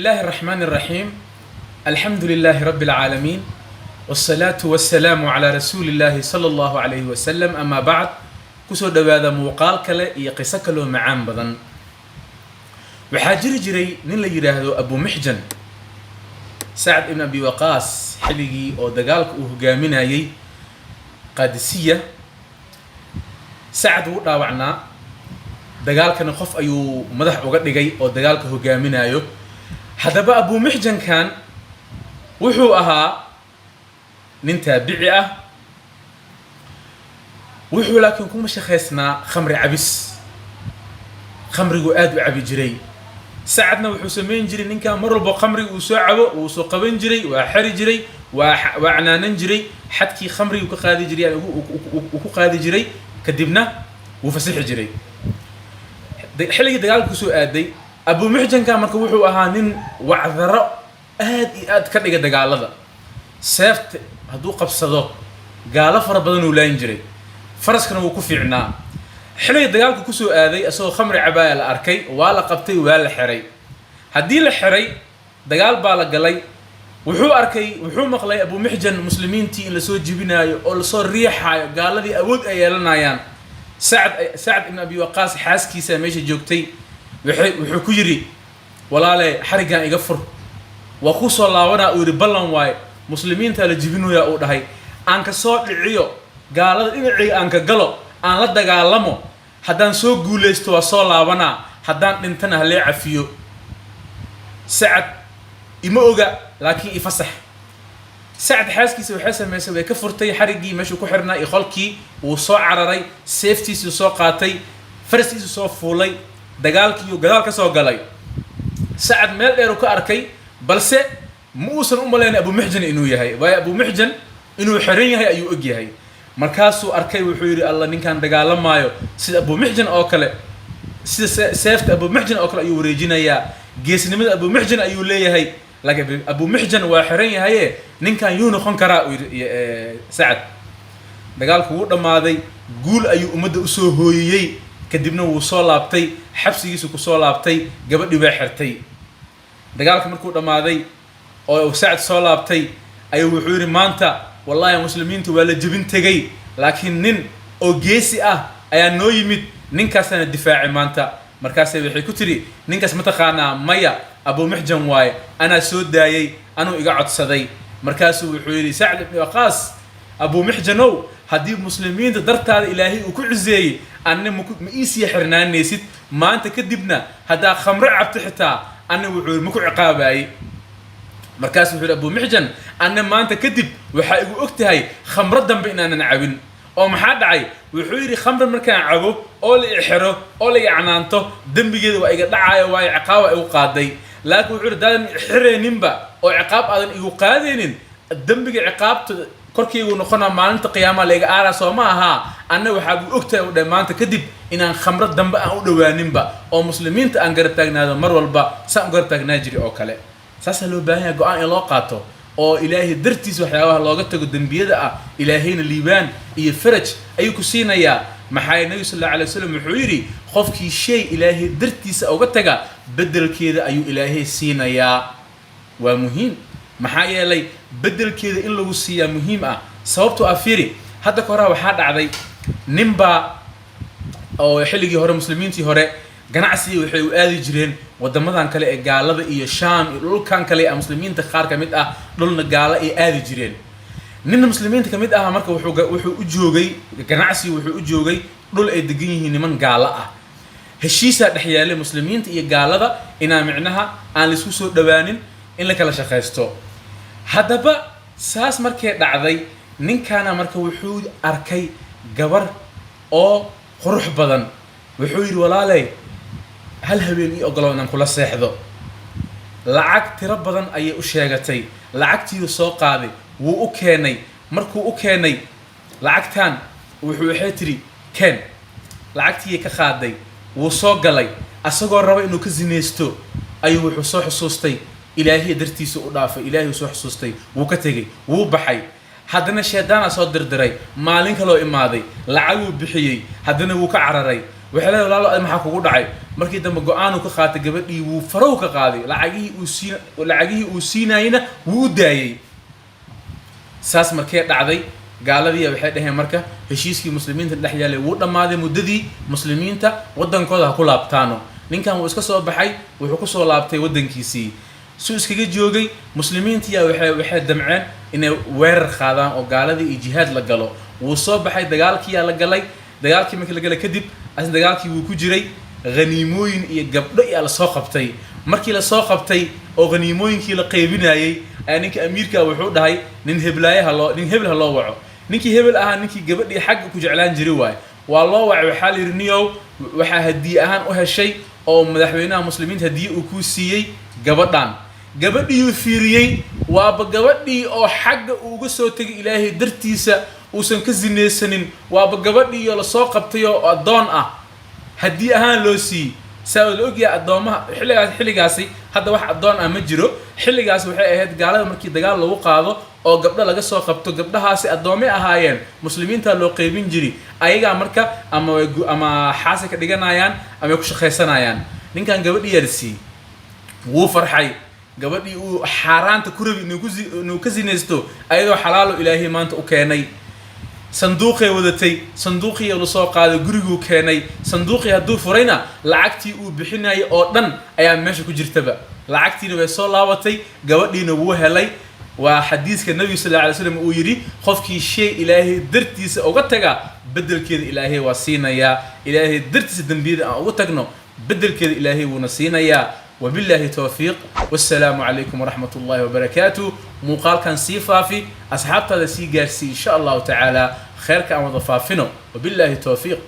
الله الرحمن الرحيم، الحمد لله رب العالمين، والصلاة والسلام على رسول الله صلى الله عليه وسلم، أما بعد. Kusoo dhawaada muuqaal kale iyo qiso kaloo macaan badan. Waxaa jiri jiray nin la yidhaahdo Abu Mixjan. Sacd ibn Abi Waqaas xilligii oo dagaalka uu hogaaminayay Qaadisiya, Sacad wuu dhaawacnaa. Dagaalkana qof ayuu madax uga dhigay oo dagaalka hogaaminayo. Haddaba Abu Mixjankan wuxuu ahaa nin taabici ah, wuxuu laakiin kuma shaqaysnaa khamri cabis. Khamrigu aada u cabi jiray. Sacadna wuxuu samayn jiray, ninkan mar walbo khamriga uu soo cabo wuu soo qaban jiray, waa xeri jiray, waa canaanan jiray, xadkii khamrigu ka qaadi jiray yani uu ku qaadi jiray, kadibna wuu fasixi jiray. Xilligii dagaalka kusoo aaday, Abu Muxjanka marka wuxuu ahaa nin wacdaro aad iyo aad ka dhiga dagaalada. Seefta hadduu qabsado, gaalo fara badan uu laayin jiray, faraskana wuu ku fiicnaa. Xilliga dagaalka kusoo aaday, isagoo khamri cabaaya la arkay, waa la qabtay, waa la xiray. Haddii la xiray, dagaal baa la galay. Wuxuu arkay, wuxuu maqlay Abu Mixjan muslimiintii in lasoo jibinaayo oo lasoo riixaayo, gaaladii awood ay yeelanayaan. Sacd ibn Abi Waqaas xaaskiisa meesha joogtay. Wuxuu ku yidhi: "Walaale, xariggan iga fur, waa kuu soo laabanaa." Uu yidhi: "Ballan waaye, muslimiintaa la jibinoyaa," uu dhahay, "aan ka soo dhiciyo gaalada, dhinacayga aan ka galo, aan la dagaalamo. Haddaan soo guulaysto waa soo laabanaa, haddaan dhintana halee cafiyo. Sacad ima oga, laakiin ifasax." Sacad xaaskiisa waxay samaysay, way ka furtay xariggii meeshuu ku xirnaa iyo qolkii. Wuu soo cararay, seeftiisuu soo qaatay, faraskiisuu soo fuulay, dagaalkiiyuu gadaal ka soo galay. Sacad meel dheer uu ka arkay, balse ma uusan u malayn Abu Muxjan inuu yahay, waayo Abu Muxjan inuu xiran yahay ayuu og yahay. Markaasuu arkay, wuxuu yidhi: "Alla, ninkaan dagaalamaayo sida Abu Muxjan oo kale, sida seefta Abu Muxjan oo kale ayuu wareejinayaa, geesnimada Abu Muxjan ayuu leeyahay, laakiin Abu Muxjan waa xiran yahaye, ninkan yuu noqon karaa?" uu yidhi. Sacad dagaalku wuu dhammaaday, guul ayuu ummadda usoo hooyiyey. Kadibna wuu soo laabtay, xabsigiisu kusoo laabtay, gabadhii baa xirtay. Dagaalka markuu dhammaaday oo Sacad soo laabtay ayuu wuxuu yidhi: "Maanta wallahi muslimiintu waa la jebin tegay, laakiin nin oo geesi ah ayaa noo yimid, ninkaasaana difaacay maanta." Markaasay waxay ku tidhi: "Ninkaas ma taqaanaa?" "Maya." "Abu Muxjan waaye, anaa soo daayay, anuu iga codsaday." Markaasuu wuxuu yidhi Sacd ibni Waqaas: "Abu Muxjanow, haddii muslimiinta dartaada Ilaahay uu ku ciseeyey, anna ma iisii xirnaanaysid. Maanta kadibna haddaa khamro cabto xitaa, anna," wuxuu yidhi, "ma ku ciqaabaayey." Markaasu wuxuu yidhi Abu Muxjan: "Anna maanta kadib waxaa igu og tahay khamro dambe inaanan cabin." Oo maxaa dhacay? Wuxuu yidhi: "Khamro markaan cabo oo la ixiro oo la icnaanto, dembigeeda waa iga dhacaayo, waayo ciqaab waa igu qaaday. Laakiin," wuxuu yidhi, "haddaadan xirayninba oo ciqaab aadan igu qaadaynin, dembiga ciqaabta korkaygu noqonaa, maalinta qiyaamaha la iga aaraa, soo ma ahaa? Anna waxaa buu og tahay," u dhahay, "maanta kadib inaan khamro dambe aan u dhawaaninba oo muslimiinta aan garab taagnaado mar walba saan u garab taagnaa jiri oo kale." Saasaa loo baahan yahay go-aan in loo qaato oo Ilaahay dartiis waxyaabaha looga tago dembiyada ah. Ilaahayna liibaan iyo faraj ayuu ku siinayaa. Maxaa yeele Nabigu sal allahu alay wasalam wuxuu yidhi: "Qofkii shay Ilaahay dartiisa uga taga, beddelkeeda ayuu Ilaahay siinayaa." Waa muhiim, maxaa yeelay beddelkeeda in lagu siiyaa muhiim ah. Sababtoo ah, fiiri, hadda ka horaa waxaa dhacday ninbaa oo xilligii hore muslimiintii hore ganacsigii waxay u aadi jireen wadamadan kale ee gaalada iyo Shaam iyo dhulkan kale ee muslimiinta qaar ka mid ah, dhulna gaalo ay aadi jireen. Ninna muslimiinta ka mid ah marka wuxuu u joogay ganacsi, wuxuu u joogay dhul ay degan yihiin niman gaalo ah. Heshiisaa dhex yaalay muslimiinta iyo gaalada inaan micnaha aan laisku soo dhawaanin, in la kala shaqaysto. Haddaba saas markay dhacday, ninkaana marka wuxuu arkay gabar oo qurux badan. Wuxuu yidhi: "Walaaley, hal habeen ii ogolow inaan kula seexdo." Lacag tiro badan ayay u sheegatay. Lacagtiiuu soo qaaday, wuu u keenay. Markuu u keenay lacagtan, waxay tidhi: "Keen." Lacagtiiyay ka qaaday, wuu soo galay. Asagoo raba inuu ka sinaysto ayuu wuxuu soo xusuustay Ilaahay dartiisa u dhaafay. Ilaahay uu soo xusuustay, wuu ka tegey, wuu baxay. Haddana shaydaanaa soo dirdiray. Maalin kaloo imaaday, lacaguu bixiyey, haddana wuu ka cararay. Waxay leedahay, "Walaalo, maxaa kugu dhacay?" Markii dambe go-aanuu ka qaatay gabadhii, wuu farow ka qaaday. Lacagihii uu siinayena wuu u daayey. Saas markee dhacday, gaaladii waxay dhaheen marka heshiiskii muslimiinta dhex yaalay wuu dhammaaday, muddadii muslimiinta waddankooda ha ku laabtaano. Ninkan wuu iska soo baxay, wuxuu kusoo laabtay waddankiisii suu iskaga joogay. Muslimiintiyaa waxay damceen inay weerar qaadaan oo gaaladii iyo jihaad la galo. Wuu soo baxay, dagaalkiyaa la galay. Dagaalkii markii la galay kadib, asna dagaalkii wuu ku jiray. Haniimooyin iyo gabdho iyaa lasoo qabtay. Markii lasoo qabtay oo haniimooyinkii la qaybinayay, ayaa ninka amiirka wuxuu dhahay, nin heblaayaha loo nin hebel ha loo waco. Ninkii hebel ahaa, ninkii gabadhii xagga ku jeclaan jiray waaye. Waa loo wacay. Waxaa la yidhi, "Niyow, waxaa hadiye ahaan u heshay oo madaxweynaha muslimiinta hadiye uu kuu siiyey gabadhan." Gabadhiiyuu fiiriyey, waaba gabadhii oo xagga uu uga soo tegay Ilaahay dartiisa uusan ka sinaysanin. Waaba gabadhii oo lasoo qabtay oo addoon ah, haddii ahaan loo siiyey. Saa la ogyahay, addoomaha xilligaas, xilligaasi hadda wax addoon ah ma jiro. Xilligaas waxay ahayd gaalada markii dagaal lagu qaado oo gabdho laga soo qabto, gabdhahaasi addoomay ahaayeen, muslimiinta loo qeybin jiri ayagaa. Marka ama way ama xaasay ka dhiganayaan ama way ku shaqaysanayaan. Ninkan gabadhii yaa la siiyey, wuu farxay. Gabadhii uu xaaraanta ku rabi inuu ka sinaysto, ayadoo xalaalo Ilaahay maanta u keenay. Sanduuqay wadatay, sanduuqii la soo qaaday, guriguu keenay. Sanduuqii hadduu furayna, lacagtii uu bixinayay oo dhan ayaa meesha ku jirtaba. Lacagtiina way soo laabatay, gabadhiina wuu helay. Waa xadiiska Nabiga sal alla alay slam uu yidhi, qofkii shay Ilaahay dartiisa uga taga, beddelkeeda Ilaahay waa siinayaa. Ilaahay dartiisa dembiyada aan uga tagno, beddelkeeda Ilaahay wuuna siinayaa. Wabillahi towfiiq, wassalaamu calaykum waraxmat ullahi wabarakaatu. Muuqaalkan sii faafi, asxaabtaada sii gaarsii, insha Allahu tacaala. Kheerka aan wada faafino. Wabillahi towfiiq.